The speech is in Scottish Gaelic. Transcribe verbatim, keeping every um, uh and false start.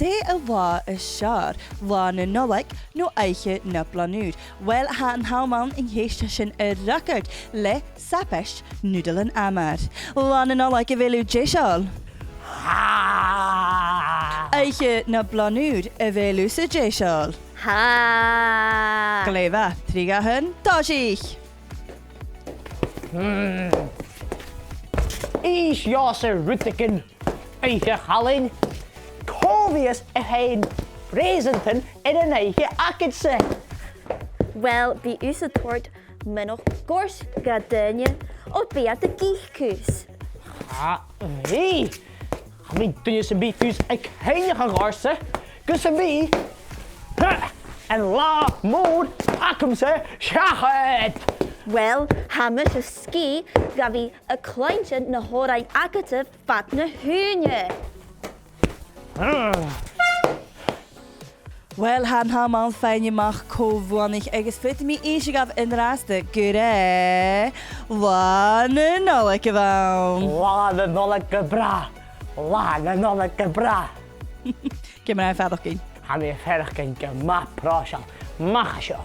Dè an latha as fheàrr, Latha na Nollaig no Oidhche na Bliadhn' Ùir? Uill, tha an t-àm ann an ceist sin a fhreagairt le Sabaid Noodle an Amair. Latha na Nollaig, a bheil thu deiseil? Tha! Oidhche na Bliadhn' Ùir, a bheil thusa deiseil? Tha! Glè mhath, trì, dhà, aon, tòisich! Hmm. Inns dhòmhsa rudeigin, oidhche chalainn. Cò bhios a' faighinn preusantan air an oidhche agadsa? Uill, bidh thusa a' toirt mionach goirt do dhaoine, oir bidh iad ag ithe thusa. Tha, bidh. Cha bhi duine sam bith fiù 's a' cuimhneachadh ortsa gus am bi, ha, an latha mòr agamsa seachad. Uill, tha mise sgìth gu bhith a' cluinntinn na h-òrain agad fad na h-ùine. Uill, tha an t-àm ann faighinn a-mach cò bhuannaich agus faodaidh mi innse dhuibh an-dràsta gur e Latha na Nollaig a bh' ann. Latha na Nollaig gu bràth! Latha na Nollaig gu bràth! Ciamar a tha thu a' faireachdainn? Tha mi a' faireachdainn gu math pròiseil. Mach à seo.